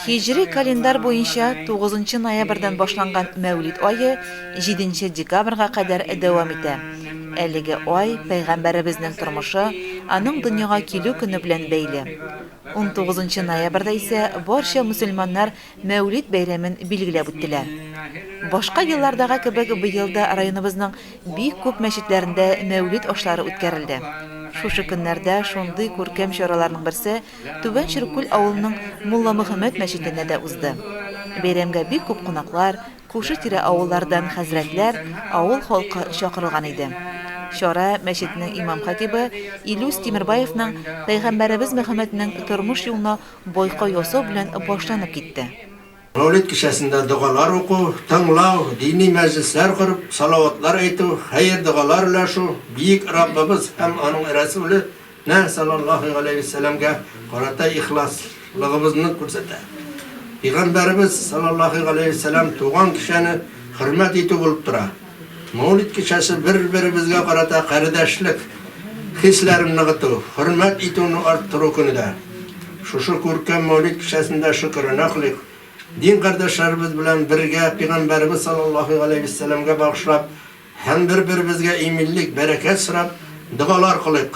Һиҗри календарь буенча тугызынчы ноябрьдән башланган Мәүлид ае җиденче декабрьгә кадәр дәвам итә. Әлеге ай Пәйгамбәребезнең тормышы, аның дөньяга килү көне белән бәйле. Унтугызынчы ноябрьдә исә барча мөселманнар Мәүлид бәйрәмен билгеләп үттеләр. Башка еллардагы кебек быел да районыбызның бик күп мәчетләрендә Мәүлид ашлары үткәрелде. Шушы көннәрдә шундый күркәм чараларның берсе Түбән Чиркүл авылының Мулламөхәммәт мәчетендә дә узды. Бәйрәмгә бик күп кунаклар, күрше-тирә авыллардан хәзрәтләр, авыл халкы чакырылган иде. Чара мәчетнең имам-хатибы Илүс Тимербаевның Пәйгамбәребез Мөхәммәднең тормыш юлына байкау ясау белән башланып китте. Мәүлид кичәсендә догалар уку, тыңлау, дини мәҗлесләр корып, салаватлар әйтү, хәер-догалар өләшү, бөек Раббыбыз һәм аның Рәсүле нә, салләллаһу галәйһи вә сәлләмгә карата ихласлыгыбызны күрсәтә. Пәйгамбәребез, салләллаһу галәйһи вә сәлләм, туган кичәне хөрмәт итү булып тора. Мәүлид кичәсе бер-беребезгә карата кардәшлек хисләрен ныгыту, хөрмәт итүне арттыру көне дә. Шушы күркәм Мәүлид кичәсендә шөкерана кылыйк, дин кардәшләребез белән бергә Пәйгамбәребез салләллаһу галәйһи вәссәламгә багышлап һәм бер-беребезгә иминлек, бәрәкәт сорап, догалар кылыйк.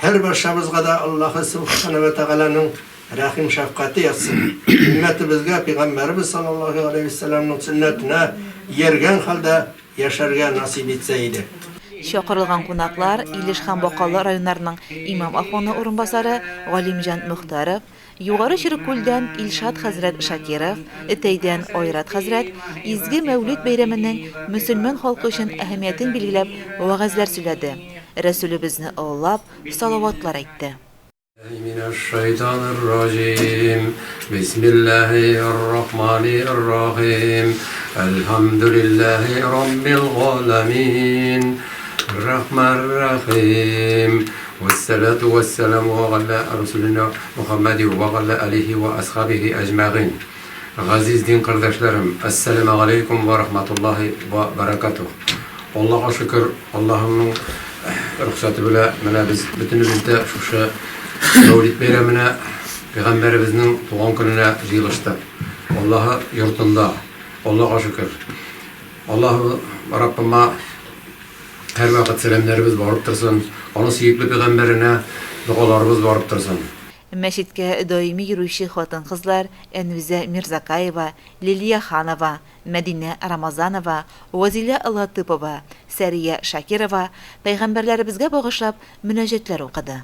Һәрбарчабызга да Аллаһы Сүбхәнә вә Тәгаләнең рәхим-шәфкате язсын. Өммәтебезгә Пәйгамбәребез салләллаһу галәйһи вәссәламнең сөннәтенә ияргән хәлдә яшәргә насыйп итсә иде. Чакырылган кунаклар, Илеш һәм Бакалы районнарының имам-ахуны урынбасары Галимҗан Мохтаров, Югары Череккүлдән Илшат хәзрәт Шакиров, Өтәйдән Айрат хәзрәт изге Мәүлид бәйрәменең мөселман халкы өчен әһәмиятен билгеләп вәгазьләр сөйләде, Рәсүлебезне олылап, салаватлар әйтте. Минәш-шайтанир-раҗим. Бисмиллаһир-рахманир-рахим. Әлхәмдүлиллаһи раббил галәмин. Рахмар-рахим. Вәссәлату вәссәламу галә расулина Мухаммәди вә галә алихи вә асхабихи әҗмәгыйн. Газиз дин кардәшләрем, әссәламегаләйкүм вә рахматуллаһи вә бәрәкәтүһ. Аллага шөкер, Аллаһының рөхсәте белә менә без бөтенебез дә шушы Мәүлид бәйрәменә, пәйгамбәребезнең туган көненә җыелыштык. Аллаһы йортында. Аллага шөкер. Аллаһы Раббыма һәрвакыт сәламнәребез барып торсын, аның сөекле пәйгамбәренә догаларыбыз барып торсын. Мәчеткә даими йөрүче хатын-кызлар Әнүзә Мирзакаева, Лилия Ханова, Мәдинә Рамазанова, Вәзилә Латыпова, Сәрия Шакирова пәйгамбәрләребезгә багышлап мөнәҗәтләр укыды.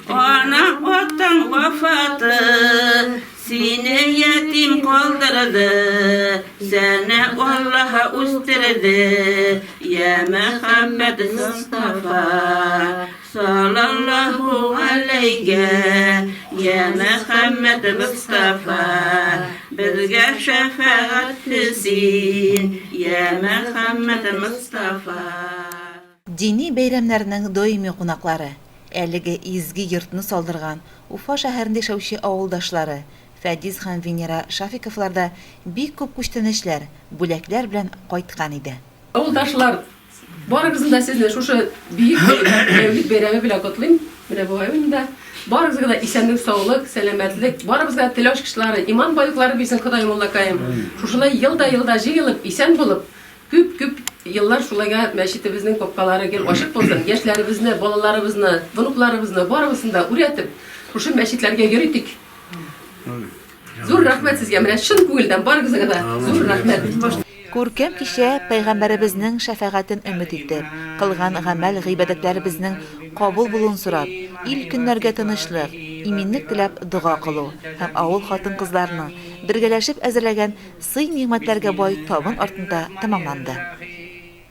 Анаң атаң вафаты Сине ятим калдырды, Сәне Аллаһ үстерде, Я Мөхәммәд Мостафа, Салаллаһу галәйкә, Я Мөхәммәд Мостафа, Безгә шәфәгатьле син, Я Мөхәммәд Мостафа. Дини бәйрәмнәрнең даими кунаклары, әлеге изге йортны салдырган Уфа шәһәрендә яшәүче авылдашлары Фәдис һәм Венера Шафиковлар да бик күп күчтәнәчләр, бүләкләр белән кайткан иде. Авылдашлар, барыгызны да сезне шушы бөек Мәүлид бәйрәме белән котлыйм. Менә бу ай да. Барыгызга да исәнлек-саулык, сәламәтлек, барыбызга тел ачкычлары, иман байлыклары бирсен Ходаем Аллакаем. Шушылай елда-елда җыелып, исән булып, Күп-күп еллар шулайга мәчетебезнең капкалары гел ачык булсын, яшьләребезне, балаларыбызны, внукларыбызны барыбызын да үрәтеп, шушы мәчетләргә йөритик. Зур рәхмәт сезгә, менә чын күңелдән барыгызга да зур рәхмәт. Күркәм кичә Пәйгамбәребезнең шәфәгатен өмет итеп, кылган гамәл-гыйбадәтләребезнең кабул булуын сорап, ил-көннәргә тынычлык, иминлек теләп дога кылу һәм авыл хатын-кызларының бергәләшеп әзерләгән Сый-нигъмәтләргә бай табын артында тәмамланды.